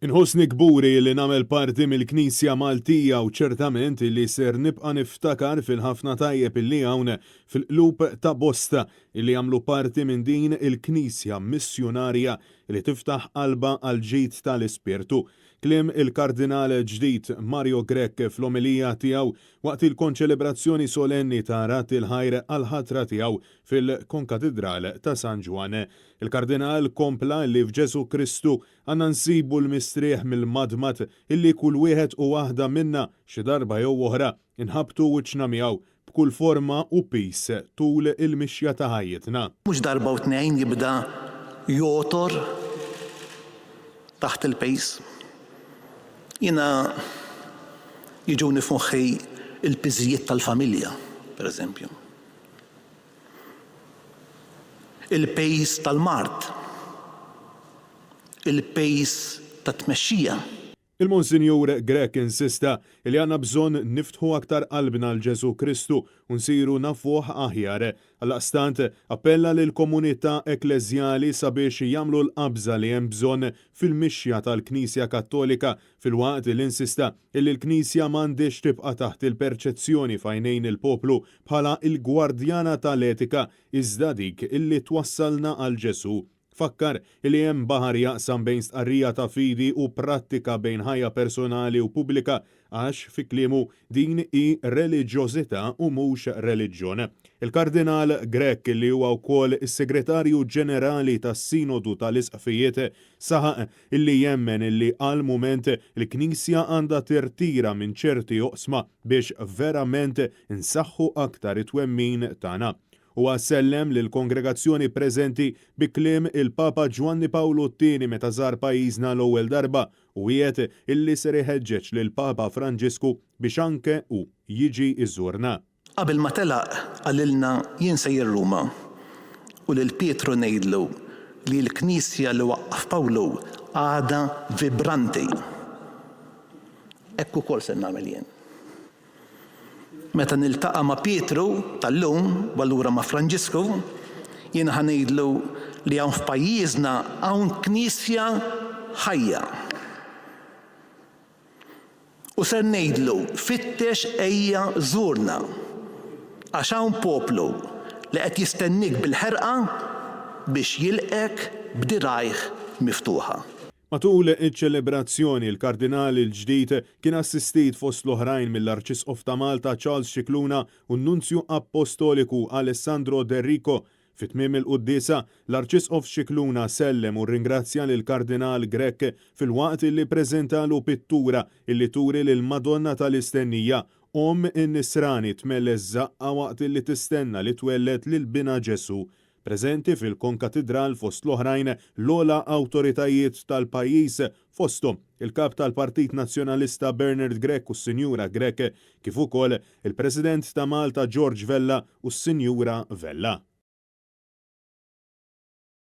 Inħossni kburi li nagħmel parti mill-Knisja Maltija u ċertament li ser nibqa' niftakar fil-ħafna tajjeb illi hawn fil-qlub ta' bosta illi jagħmlu parti minn din il-Knisja missjunarja li tiftaħ qalbha għall-ġid tal-ispirtu. Kliem il-Kardinal ġdid Mario Grech fl-omelija tiegħu waqt il-konċelebrazzjoni solenni ta' Radd il-Ħajr għall-ħatra tiegħu fil-Konkatidral ta' San Ġwann. Il-Kardinal kompla li f'Ġesù Kristu għandna nsibu l-mistrieħ mill-madmad illi kull wieħed u waħda minna xi darba jew oħra nħabbtu wiċċna miegħu b'kull forma u piż tul il-mixja ta' ħajjitna. Mhux darba u tnejn jibda jogħtor taħt il-piż. Jiena jiġuni f'moħħi l-piżijiet tal-familja, pereżempju. Il-piż tal-mard. Il-piż tat-tmexxija. Il-Monsinjur Grech insista li għandna bżonn niftħu aktar qalbna għal Ġesù Kristu u nsiru nafuh aħjar. Għaldaqstant, appella lill-komunità ekkleżjali sabiex jagħmlu l-qabża li hemm bżonn fil-mixja tal-Knisja Kattolika filwaqt li insista li l-Knisja m'għandhiex tibqa' taħt il-perċezzjoni f'għajnejn il-poplu bħala l-gwardjana tal-etika iżda dik li twassalna għal Ġesù. Fakkar li hemm baħar jaqsam bejn stqarrija ta' fidi u prattika bejn ħajja personali u pubblika għax, fi kliemu, din hi reliġjożità u mhux reliġjon. Il-Kardinal Grech, li huwa wkoll is-Segretarju Ġenerali tas-Sinodu tal-Isqfijiet, saħaq illi jemmen illi għal mument il-Knisja għandha tirtira minn ċerti oqsma biex verament insaħħu aktar it-twemmin tagħna. Huwa sellem lill-kongregazzjoni preżenti bi kliem il-Papa Ġwanni Pawlu t-Tieni meta żar pajjiżna l-ewwel darba u wiegħed illi ser iħeġġeġ lill-Papa Franġisku biex anke hu jiġi jżurna. Qabel ma telaq qalilna jien sejjer Ruma u lil Pietru ngħidlu li l-Knisja li waqqaf Pawlu għadha vibranti. Hekk ukoll ser nagħmel jien. Meta niltaqa' ma' Pietru tal-lum u allura ma' Franġisku, jiena ħa ngħidlu li hawn f'pajjiżna hawn Knisja ħajja. U ser ngħidlu fittex ejja żurna għax hawn poplu li qed jistenniek bil-ħerqa biex jilqgħek b'dirgħajh miftuħa. Matul iċ-ċelebrazzjoni, il-Kardinal il-ġdid kien assistit fost l-oħrajn mill-Arċisqof ta' Malta Charles Scicluna u n-Nunzju Appostoliku Alessandro D'Errico. Fi tmiem il-quddiesa, l-Arċisqof Scicluna sellem u rringrazzja lill-Kardinal Grech filwaqt illi ppreżentalu pittura illi turi lill-Madonna tal-Istennija, Omm in-Nisrani tmelles żaqqha waqt illi tistenna li twelled lil binha Ġesù. Preżenti fil-Konkatidral fost l-oħrajn l-ogħla awtoritajiet tal-pajjiż, fosthom il-Kap tal-Partit Nazzjonalista Bernard Grech u s-Sinjura Grech, kif ukoll il-President ta' Malta George Vella u s-Sinjura Vella.